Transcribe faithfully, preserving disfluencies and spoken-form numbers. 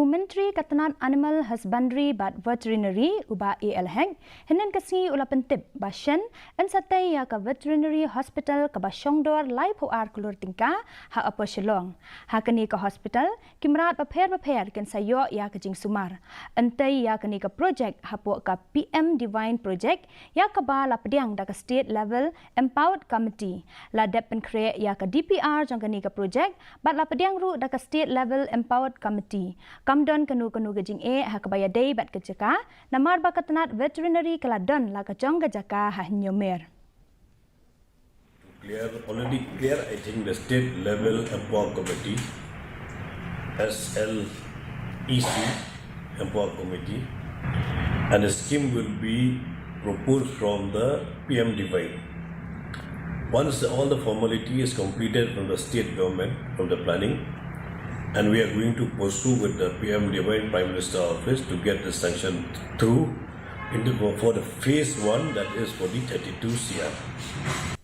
U Myntri ka tnat Animal Husbandry bad Veterinary, u Bah A L Hek, hynnin ka sngi u la pyntip ba shen yn sa tei ïa ka Veterinary Hospital kaba shongdor laiphew ar klur tyngka ha Upper Shillong. Ha kane ka hospital, ki mrad bapher bapher kin sa ïoh ïa ka jingsumar. Yn tei ïa kane ka projek hapoh ka P M Divine Project, ïa kaba la pdiang da ka State Level Empowered Committee. La dep pynkhreh ïa ka D P R jong kane ka projek, bad la pdiang ruh da ka State Level Empowered Committee. Kam don kano kano ka jingeh ha kaba ïadei bad ka jaka, namar ba ka tnat Veterinary ka la don la ka jong ka jaka ha Hynñiewmer. Clear, already clear, I think, the state level empower committee, S L E C empower committee, and the scheme will be proposed from the P M Divine. Once the, all the formality is completed from the state government, from the planning, and we are going to pursue with the P M Divine Prime Minister Office to get the sanction through in the, for the phase one, that is for the thirty-two C R.